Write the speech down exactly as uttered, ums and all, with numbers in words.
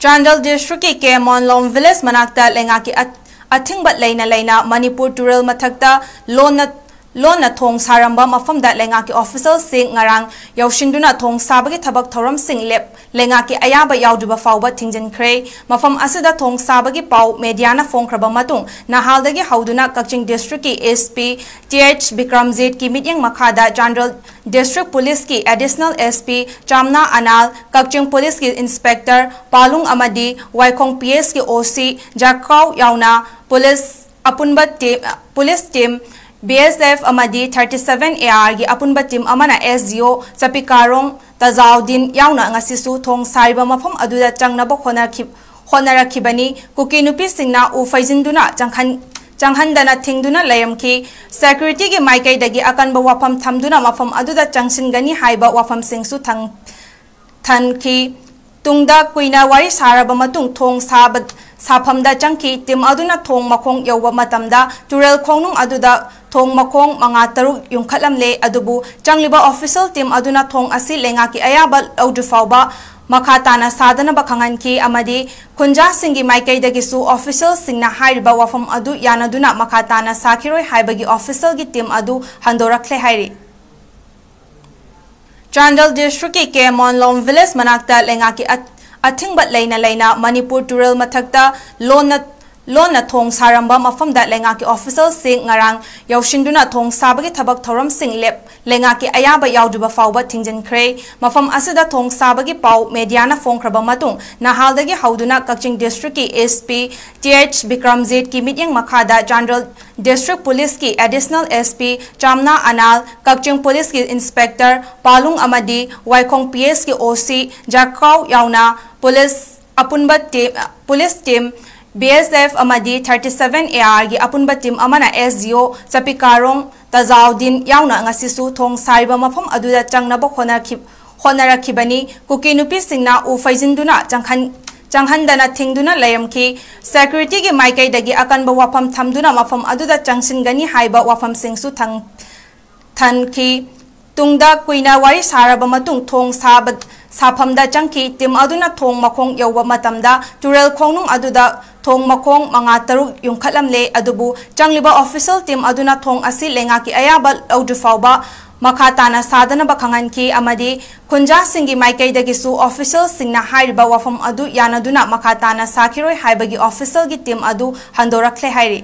ꯆꯥꯟꯗꯦꯜ ꯗꯤꯁꯇ꯭ꯔꯤꯛꯀꯤ ꯀꯦ ꯃꯣꯟꯂꯣꯝ ꯚꯤꯂꯦꯖ ꯃꯅꯥꯛꯇ ꯂꯩꯉꯥꯛꯀꯤ ꯑꯊꯤꯡꯕ ꯂꯩꯅ ꯂꯩꯅ ꯃꯅꯤꯄꯨꯔ ꯇꯨꯔꯦꯜ ꯃꯊꯛꯇ ꯂꯣꯟꯅ ꯂꯣꯟꯅ ꯊꯣꯡ ꯁꯥꯔꯝꯕ ꯃꯐꯝꯗ ꯂꯩꯉꯥꯛꯀꯤ ꯑꯣꯐꯤꯁꯤꯌꯦꯜꯁꯤꯡ ꯉꯔꯥꯡ ꯌꯧꯁꯤꯟꯗꯨꯅ ꯊꯣꯡ ꯁꯥꯕꯒꯤ ꯊꯕꯛ ꯊꯧꯔꯝꯁꯤꯡ ꯂꯦꯞ ꯂꯩꯉꯥꯛꯀꯤ ꯑꯌꯥꯕ ꯌꯥꯎꯗ꯭ꯔꯤꯕ ꯐꯥꯎꯕ ꯊꯤꯡꯖꯤꯟꯈ꯭ꯔꯦ꯫ ꯃꯐꯝ ꯑꯁꯤꯗ ꯊꯣꯡ ꯁꯥꯕꯒꯤ ꯄꯥꯎ ꯃꯦꯗꯤꯌꯥꯅ ꯐꯣꯡꯈ꯭ꯔꯕ ꯃꯇꯨꯡ ꯅꯍꯥꯜꯗꯒꯤ ꯍꯧꯗꯨꯅ ꯀꯛꯆꯤꯡ ꯗꯤꯁꯇ꯭ꯔꯤꯛꯀꯤ ꯑꯦꯁ ꯄꯤ ꯇꯤ ꯑꯩꯆ ꯕꯤꯀ꯭ꯔꯝꯖꯤꯠꯀꯤ ꯃꯤꯠꯌꯦꯡ ꯃꯈꯥꯗ ꯆꯥꯟꯗꯦꯜ ꯗꯤꯁꯇ꯭ꯔꯤꯛ ꯄꯨꯂꯤꯁꯀꯤ ꯑꯦꯗꯤꯁꯅꯦꯜ ꯑꯦꯁ ꯄꯤ ꯆꯥꯝꯅꯥ ꯑꯅꯥꯜ, ꯀꯛꯆꯤꯡ ꯄꯨꯂꯤꯁꯀꯤ ꯏꯟꯁꯄꯦꯛꯇꯔ ꯄꯥꯂꯨꯡ ꯑꯃꯗꯤ ꯋꯥꯏꯈꯣꯡ ꯄꯤ ꯑꯦꯁꯀꯤ ꯑꯣ ꯁꯤ ꯖꯥꯀꯥꯎ ꯌꯥꯎꯅ ꯄꯨꯂꯤꯁ ꯑꯄꯨꯟꯕ ꯇꯤ-, ꯄꯨꯂꯤꯁ ꯇꯤꯝ, ꯕꯤ ꯑꯦꯁ ꯑꯦꯐ ꯑꯃꯗꯤ thirty seven A R ꯒꯤ ꯑꯄꯨꯟꯕ ꯇꯤꯝ ꯑꯃꯅ ꯑꯦꯁ ꯗꯤ ꯑꯣ ꯆꯄꯤꯀꯥꯔꯣꯡ ꯇꯖꯥꯎꯗꯤꯟ ꯌꯥꯎꯅ ꯉꯁꯤꯁꯨ ꯊꯣꯡ ꯁꯥꯔꯤꯕ ꯃꯐꯝ ꯑꯗꯨꯗ ꯆꯪꯅꯕ ꯍꯣꯠꯅꯈꯤ-, ꯍꯣꯠꯅꯔꯛꯈꯤꯕꯅꯤ꯫ ꯀꯨꯀꯤ ꯅꯨꯄꯤꯁꯤꯡꯅ ꯎ ꯐꯩꯖꯤꯟꯗꯨꯅ ꯆꯪꯍꯟ-, ꯆꯪꯍꯟꯗꯅ ꯊꯤꯡꯗꯨꯅ ꯂꯩꯔꯝꯈꯤ꯫ ꯁꯦꯀ꯭ꯌꯨꯔꯤꯇꯤꯒꯤ ꯃꯥꯏꯀꯩꯗꯒꯤ ꯑꯀꯟꯕ ꯋꯥꯐꯝ ꯊꯝꯗꯨꯅ ꯃꯐꯝ ꯑꯗꯨꯗ ꯆꯪꯁꯤꯟꯒꯅꯤ ꯍꯥꯏꯕ ꯋꯥꯐꯝꯁꯤꯡꯁꯨ ꯊꯝ-, ꯊꯝꯈꯤ꯫ ꯇꯨꯡꯗ ꯀꯨꯏꯅ ꯋꯥꯔꯤ ꯁꯥꯔꯕ ꯃꯇꯨꯡ ꯊꯣꯡ ꯁꯥꯕ-, ꯁꯥꯐꯝꯗ ꯆꯪꯈꯤ꯫ ꯇꯤꯝ ꯑꯗꯨꯅ ꯊꯣꯡ ꯃꯈꯣꯡ ꯌꯧꯕ ꯃꯇꯝꯗ ꯇꯨꯔꯦꯜ ꯈꯣꯡꯅꯨꯡ ꯑꯗꯨꯗ ꯊꯣꯡ ꯃꯈꯣꯡ ꯃꯉꯥ ꯇꯔꯨꯛ ꯌꯨꯡꯈꯠꯂꯝꯂꯦ, ꯑꯗꯨꯕꯨ ꯆꯪꯂꯤꯕ ꯑꯣꯐꯤꯁꯤꯌꯦꯜ ꯇꯤꯝ ꯑꯗꯨꯅ ꯊꯣꯡ ꯑꯁꯤ ꯂꯩꯉꯥꯛꯀꯤ ꯑꯌꯥꯕ ꯂꯧꯗ꯭ꯔꯤ ꯐꯥꯎꯕ ꯃꯈꯥ ꯇꯥꯅ ꯁꯥꯗꯅꯕ ꯈꯪꯍꯟꯈꯤ ꯑꯃꯗꯤ ꯈꯨꯟꯖꯥꯁꯤꯡꯒꯤ ꯃꯥꯏꯀꯩꯗꯒꯤꯁꯨ ꯑꯣꯐꯤꯁꯤꯌꯦꯜꯁꯤꯡꯅ ꯍꯥꯏꯔꯤꯕ ꯋꯥꯐꯝ ꯑꯗꯨ ꯌꯥꯅꯗꯨꯅ ꯃꯈꯥ ꯇꯥꯅ ꯁꯥꯈꯤꯔꯣꯏ ꯍꯥꯏꯕꯒꯤ ꯑꯣꯐꯤꯁꯤꯌꯦꯜꯒꯤ ꯇꯤꯝ ꯑꯗꯨ ꯍꯟꯗꯣꯔꯛꯂꯦ ꯍꯥꯏꯔꯤ꯫ ꯆꯥꯟꯗꯦꯜ ꯗꯤꯁꯇ꯭ꯔꯤꯛꯀꯤ ꯀꯦ ꯃꯣꯟꯂꯣꯝ ꯚꯤꯂꯦꯖ ꯃꯅꯥꯛꯇ ꯂꯩꯉꯥꯛꯀꯤ ꯑꯠ-, ꯑꯊꯤꯡꯕ ꯂꯩꯅ ꯂꯩꯅ ꯃꯅꯤꯄꯨꯔ ꯇꯨꯔꯦꯜ ꯃꯊꯛꯇ ꯂꯣꯟꯅ, ꯂꯣꯟꯅ ꯊꯣꯡ ꯁꯥꯔꯝꯕ ꯃꯐꯝꯗ ꯂꯩꯉꯥꯛꯀꯤ ꯑꯣꯐꯤꯁꯤꯌꯦꯜꯁꯤꯡ ꯉꯔꯥꯡ ꯌꯧꯁꯤꯟꯗꯨꯅ ꯊꯣꯡ ꯁꯥꯕꯒꯤ ꯊꯕꯛ ꯊꯧꯔꯝꯁꯤꯡ ꯂꯦꯞ-, ꯂꯩꯉꯥꯛꯀꯤ ꯑꯌꯥꯕ ꯌꯥꯎꯗ꯭ꯔꯤꯕ ꯐꯥꯎꯕ ꯊꯤꯡꯖꯤꯟꯈ꯭ꯔꯦ꯫ ꯃꯐꯝ ꯑꯁꯤꯗ ꯊꯣꯡ ꯁꯥꯕꯒꯤ ꯄꯥꯎ ꯃꯦꯗꯤꯌꯥꯅ ꯐꯣꯡꯈ꯭ꯔꯕ ꯃꯇꯨꯡ ꯅꯍꯥꯜꯗꯒꯤ ꯍꯧꯗꯨꯅ ꯀꯛꯆꯤꯡ ꯗꯤꯁꯇ꯭ꯔꯤꯛꯀꯤ ꯑꯦꯁ ꯄꯤ ꯇꯤ ꯑꯩꯆ ꯕꯤꯀ꯭ꯔꯝꯖꯤꯠꯀꯤ ꯃꯤꯠꯌꯦꯡ ꯃꯈꯥꯗ ꯆꯥꯟꯗꯦꯜ ꯗꯤꯁꯇ꯭ꯔꯤꯛ ꯄꯨꯂꯤꯁꯀꯤ ꯑꯦꯗꯤꯁꯅꯦꯜ ꯑꯦꯁ ꯄꯤ ꯆꯥꯝꯅꯥ ꯑꯅꯥꯜ, ꯀꯛꯆꯤꯡ ꯄꯨꯂꯤꯁꯀꯤ ꯏꯟꯁꯄꯦꯛꯇꯔ ꯄꯥꯂꯨꯡ ꯑꯃꯗꯤ ꯋꯥꯏꯈꯣꯡ ꯄꯤ ꯑꯦꯁꯀꯤ ꯑꯣ ꯁꯤ ꯖꯥꯀꯥꯎ ꯌꯥꯎꯅ ꯄꯨꯂꯤꯁ ꯑꯄꯨꯟꯕ ꯇꯤꯝ, ꯄꯨꯂꯤꯁ ꯇꯤꯝ, ꯕꯤ ꯑꯦꯁ ꯑꯦꯐ ꯑꯃꯗꯤ thirty seven A R ꯒꯤ ꯑꯄꯨꯟꯕ ꯇꯤꯝ ꯑꯃꯅ ꯑꯦꯁ ꯗꯤ ꯑꯣ ꯆꯄꯤꯀꯥꯔꯣꯡ ꯇꯖꯥꯎꯗꯤꯟ ꯌꯥꯎꯅ ꯉꯁꯤꯁꯨ ꯊꯣꯡ ꯁꯥꯔꯤꯕ ꯃꯐꯝ ꯑꯗꯨꯗ ꯆꯪꯅꯕ ꯍꯣꯠꯅꯈꯤ-, ꯍꯣꯠꯅꯔꯛꯈꯤꯕꯅꯤ꯫ ꯀꯨꯀꯤ ꯅꯨꯄꯤꯁꯤꯡꯅ ꯎ ꯐꯩꯖꯤꯟꯗꯨꯅ ꯆꯪꯍꯟ-, ꯆꯪꯍꯟꯗꯅ ꯊꯤꯡꯗꯨꯅ ꯂꯩꯔꯝꯈꯤ꯫ ꯁꯦꯀ꯭ꯌꯨꯔꯤꯇꯤꯒꯤ ꯃꯥꯏꯀꯩꯗꯒꯤ ꯑꯀꯟꯕ ꯋꯥꯐꯝ ꯊꯝꯗꯨꯅ ꯃꯐꯝ ꯑꯗꯨꯗ ꯆꯪꯁꯤꯟꯒꯅꯤ ꯍꯥꯏꯕ ꯋꯥꯐꯝꯁꯤꯡꯁꯨ ꯊꯝ-, ꯊꯝꯈꯤ꯫ ꯇꯨꯡꯗ ꯀꯨꯏꯅ ꯋꯥꯔꯤ ꯁꯥꯔꯕ ꯃꯇꯨꯡ ꯊꯣꯡ ꯁꯥꯕ-, ꯁꯥꯐꯝꯗ ꯆꯪꯈꯤ꯫ ꯇꯤꯝ ꯑꯗꯨꯅ ꯊꯣꯡ ꯃꯈꯣꯡ ꯌꯧꯕ ꯃꯇꯝꯗ ꯇꯨꯔꯦꯜ ꯈꯣꯡꯅꯨꯡ ꯑꯗꯨꯗ ꯊꯣꯡ ꯃꯈꯣꯡ ꯃꯉꯥ ꯇꯔꯨꯛ ꯌꯨꯡꯈꯠꯂꯝꯂꯦ꯫ ꯑꯗꯨꯕꯨ ꯆꯪꯂꯤꯕ ꯑꯣꯐꯤꯁꯤꯌꯦꯜ ꯇꯤꯝ ꯑꯗꯨꯅ ꯊꯣꯡ ꯑꯁꯤ ꯂꯩꯉꯥꯛꯀꯤ ꯑꯌꯥꯕ ꯂꯧꯗ꯭ꯔꯤ ꯐꯥꯎꯕ ꯃꯈꯥ ꯇꯥꯅ ꯁꯥꯗꯅꯕ ꯈꯪꯍꯟꯈꯤ ꯑꯃꯗꯤ ꯈꯨꯟꯖꯥꯁꯤꯡꯒꯤ ꯃꯥꯏꯀꯩꯗꯒꯤꯁꯨ ꯑꯣꯐꯤꯁꯤꯌꯦꯜꯁꯤꯡꯅ ꯍꯥꯏꯔꯤꯕ ꯋꯥꯐꯝ ꯑꯗꯨ ꯌꯥꯅꯗꯨꯅ ꯃꯈꯥ ꯇꯥꯅ ꯁꯥꯈꯤꯔꯣꯏ ꯍꯥꯏꯕꯒꯤ ꯑꯣꯐꯤꯁꯤꯌꯦꯜꯒꯤ ꯇꯤꯝ ꯑꯗꯨ ꯍꯟꯗꯣꯔꯛꯂꯦ ꯍꯥꯏꯔꯤ꯫